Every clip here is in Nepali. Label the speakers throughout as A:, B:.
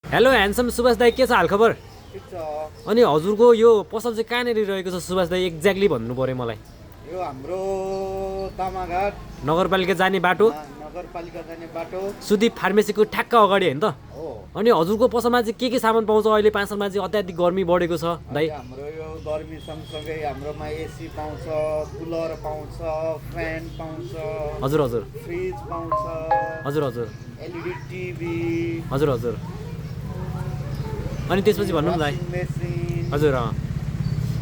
A: हेलो ह्यान्डसम सुभाष दाई, के छ हालखबर?
B: ठिक छ।
A: अनि हजुरको यो पसल चाहिँ कहाँनिर रहेको छ सुभाष दाई, एक्ज्याक्टली भन्नु पर्यो मलाई।
B: यो हाम्रो तामाघाट
A: नगरपालिका जाने बाटो
B: नगरपालिका जाने बाटो
A: सुदीप फार्मेसीको ठ्याक्क अगाडि होइन त?
B: हो।
A: अनि हजुरको पसलमा चाहिँ के सामान पाउँछ? अहिले पाँचलमा चाहिँ अत्याधिक गर्मी बढेको छ दाई।
B: हाम्रो यो गर्मी सँगसँगै हाम्रोमा एसी पाउँछ, कुलर पाउँछ, फ्यान पाउँछ,
A: हजुर हजुर
B: फ्रिज पाउँछ,
A: हजुर हजुर
B: एलइडी टिभी,
A: हजुर हजुर अनि त्यसपछि भन्नु न दाई।
B: Washing machine.
A: हजुर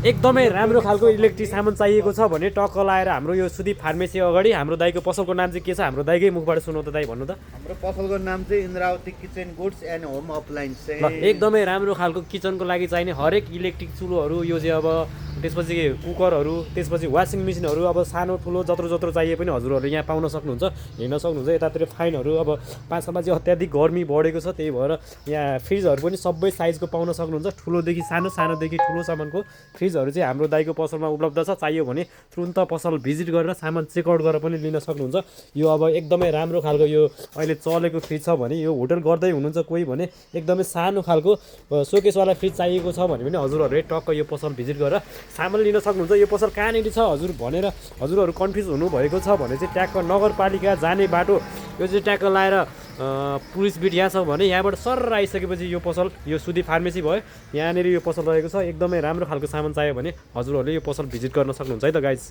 A: एकदमै राम्रो खालको इलेक्ट्रिक सामान चाहिएको छ भने टक्क लाएर हाम्रो यो सुदीप फार्मेसी अगाडि हाम्रो दाईको पसलको नाम चाहिँ के छ? हाम्रो दाईकै मुखबाट सुनौ त दाई, भन्नु त।
B: हाम्रो पसलको नाम चाहिँ Indrawati kitchen goods and home appliance
A: ल
B: चाहिँ
A: एकदमै राम्रो खालको किचनको लागि चाहिने हरेक इलेक्ट्रिक चुलोहरू, यो चाहिँ अब त्यसपछि कुकरहरू, त्यसपछि वासिङ मेसिनहरू, अब सानो ठुलो जत्रो जत्रो चाहिए पनि हजुरहरूले यहाँ पाउन सक्नुहुन्छ, हेर्न सक्नुहुन्छ। यतातिर फाइनहरू अब पाँचमा चाहिँ अत्याधिक गर्मी बढेको छ, त्यही भएर यहाँ फ्रिजहरू पनि सबै साइजको पाउन सक्नुहुन्छ। ठुलोदेखि सानो, सानोदेखि ठुलोसम्मको फ्रिजहरू चाहिँ हाम्रो दाईको पसलमा उपलब्ध छ। चाहियो भने तुरुन्त पसल भिजिट गरेर सामान चेकआउट गरेर पनि लिन सक्नुहुन्छ। यो अब एकदमै राम्रो खालको यो अहिले चलेको फ्रिज छ भने, यो होटल गर्दै हुनुहुन्छ कोही भने एकदमै सानो खालको सोकेसवाला फ्रिज चाहिएको छ भने पनि हजुरहरूले टक्क यो पसल भिजिट गरेर सामान लिन सक्नुहुन्छ। यो पसल कहाँनिर छ हजुर भनेर हजुरहरू कन्फ्युज हुनुभएको छ भने चाहिँ ट्याक्क नगरपालिका जाने बाटो, यो चाहिँ ट्याक्क लाएर पुलिस बिट यहाँ छ भने यहाँबाट सर आइसकेपछि यो पसल, यो सुदीप फार्मेसी भयो, यहाँनिर यो पसल रहेको छ। एकदमै राम्रो खालको सामान चाहियो भने हजुरहरूले यो पसल भिजिट गर्न सक्नुहुन्छ है त गाइज।